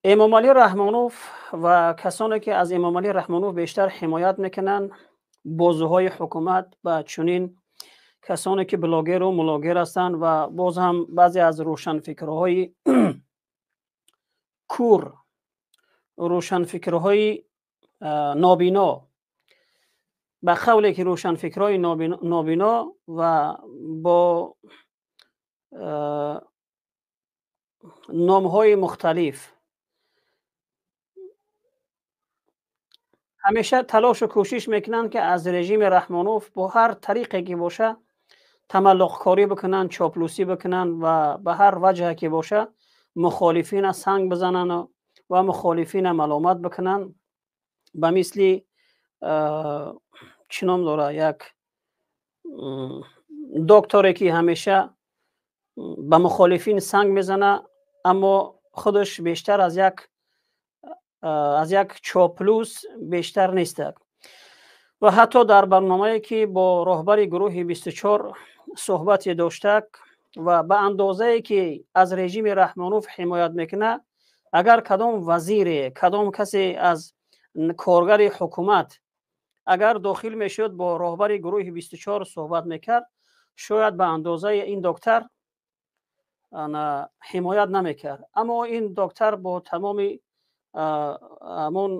Эмомалӣ Раҳмонов ва касоне, ки аз Эмомалӣ Раҳмонов бештар ҳимоят мекунанд, бозуҳои ҳукумат ва чунин касоне, ки блогеру мулогер ҳастанд, ва боз ҳам баъзе аз рӯшанфикрҳои кур, рӯшанфикрҳои нобино, ба қавле ки рӯшанфикрҳои нобино ва бо номҳои мухталиф ҳамеша талошу кӯшиш мекунанд, ки аз режими Раҳмонов бо ҳар тариқе ки боша тамаллуқкорӣ бикунанд, чоплусӣ бикунанд ва ба ҳар ваҷҳе ки боша мухолифина санг бизананд ва мухолифина маломат бикунанд. Ба мисли, чӣ ном дора, як докторе, ки ҳамеша ба мухолифин санг мезана, аммо худаш бештар аз як чоплус бештар нестад. Ва ҳатто дар барномае, ки бо роҳбари гурӯҳи 24 суҳбате доштак ва ба андозае ки аз режими Раҳмонов ҳимоят мекунад, агар кадом вазире, кадом касе аз коргари ҳукумат агар дохил мешуд, бо роҳбари гурӯҳи 24 суҳбат мекард, шояд ба андозаи ин доктор ҳимоят намекард. Аммо ин доктор бо тамоми ҳамон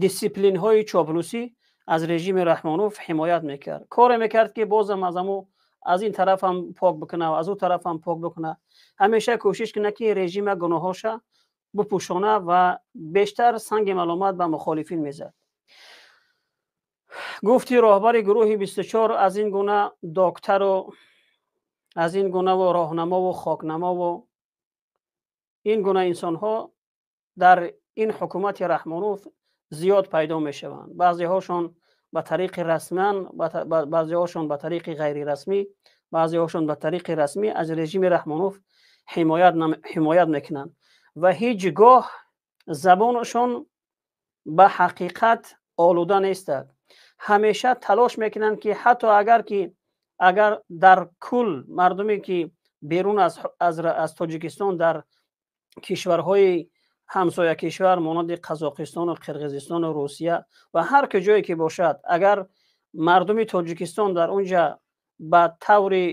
дисциплинҳои чоплусӣ аз режими Раҳмонов ҳимоят мекард, коре мекард, ки бозам аз амо аз ин тараф ҳам пок бикуна ва аз ӯ тараф ҳам пок бикуна, ҳамеша кӯшиш куна, ки режима гуноҳоша бипӯшона ва бештар санги маломат ба мухолифин мезад. Гуфти роҳбари гурӯҳи 24, аз ин гуна доктору аз ин гунаву роҳнамову хокнамову ин гуна инсонҳо дар ин ҳукумати Раҳмонов зиёд пайдо мешаванд. Баъзеҳошон ба тариқи расман, баъзеҳошон ба тариқи ғайрирасмӣ, баъзеҳошон ба тариқи расмӣ аз режими Раҳмонов ҳимоят мекунанд ва ҳеҷ гоҳ забонашон ба ҳақиқат олуда нестад. Ҳамеша талош мекунанд, ки ҳатто агар ки агар дар кул мардуме, ки берун аз Тоҷикистон, дар кишварҳои ҳамсоя кишвар, монанди Қазоқистону Қирғизистону Русия ва ҳар куҷое ки бошад, агар мардуми Тоҷикистон дар унҷа ба таври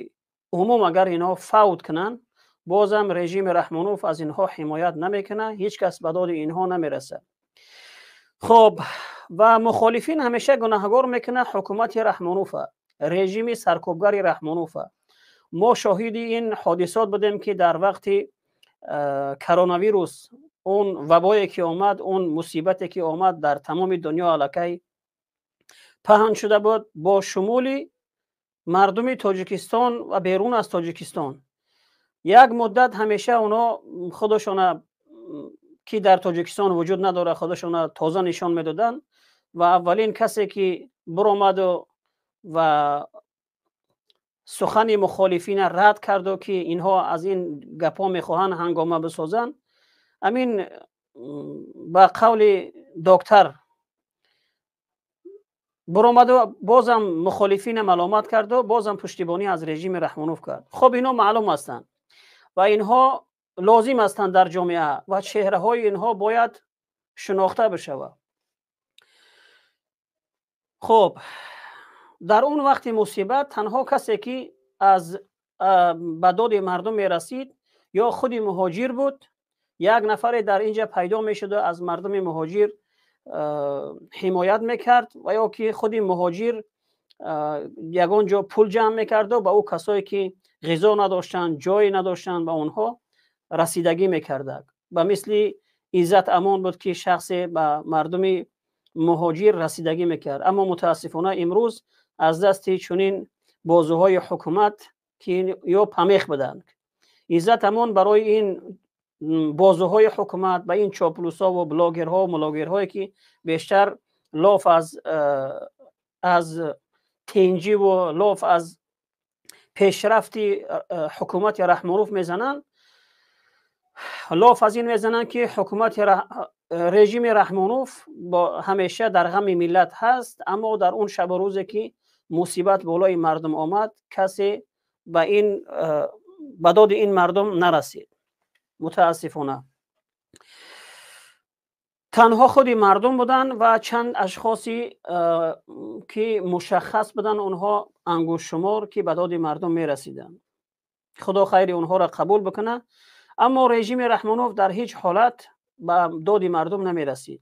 умум агар инҳо фавт кунанд, бозам режими Раҳмонов аз инҳо ҳимоят намекунад, ҳеҷ кас ба доди инҳо намерасад. Хоб, ва мухолифин ҳамеша гунаҳгор мекунад ҳукумати Раҳмонова, режими саркӯбгари Раҳмонова. Мо шоҳиди ин ҳодисот будем, ки дар вақти коронавирус, он вабое ки омад, он мусибате ки омад, дар тамоми дунё аллакай паҳн шуда буд, бо шумули мардуми Тоҷикистон ва берун аз Тоҷикистон. Як муддат ҳамеша онҳо худашона, ки дар Тоҷикистон вуҷуд надорад, худашона тоза нишон медоданд. Ва аввалин касе, ки биромаду ва сухани мухолифина рад карду, ки инҳо аз ин гапҳо мехоҳанд ҳангома бисозанд, ҳамин ба қавли доктор биромаду бозам мухолифина маломат карду, бозам пуштибонӣ аз режими Раҳмонов кард. Хоб, инҳо маълум ҳастанд ва инҳо лозим ҳастанд дар ҷомеа ва чеҳраҳои инҳо бояд шинохта бишавад. Хоб, дар он вақти мусибат танҳо касе, ки аз ба доди мардум мерасид, ё худи муҳоҷир буд, як нафаре дар инҷа пайдо мешуду аз мардуми муҳоҷир ҳимоят мекард, ва ё ки худи муҳоҷир ягон ҷо пул ҷамъ мекарду ба ӯ касое, ки ғизо надоштанд, ҷое надоштанд, ба онҳо расидагӣ мекардак. Ба мисли Иззат Амон буд, ки шахсе ба мардуми муҳоҷир расидагӣ мекард. Аммо мутаассифона имрӯз аз дасти чунин бозуҳои ҳукумат, ки ё памех буданд, Иззат Амон барои ин бозуҳои ҳукумат, ба ин чоплусову блогерҳо, мулогерҳое, ки бештар лоф аз тинҷиву лоф аз пешрафти ҳукумати Раҳмонов мезананд, лоф аз ин мезананд, ки ҳукумати режими Раҳмонов ҳамеша дар ғами миллат ҳаст, аммо дар он шабу рӯзе, ки мусибат болои мардум омад, касе ба ин ба доди ин мардум нарасид, мутаассифона. Танҳо худи мардум буданд ва чанд ашхосе, ки мушаххас буданд, онҳо ангуштшумор, ки ба доди мардум мерасиданд. Худо хайри онҳоро қабул бикунад. Аммо режими Раҳмонов дар ҳеҷ ҳолат ба доди мардум намерасид.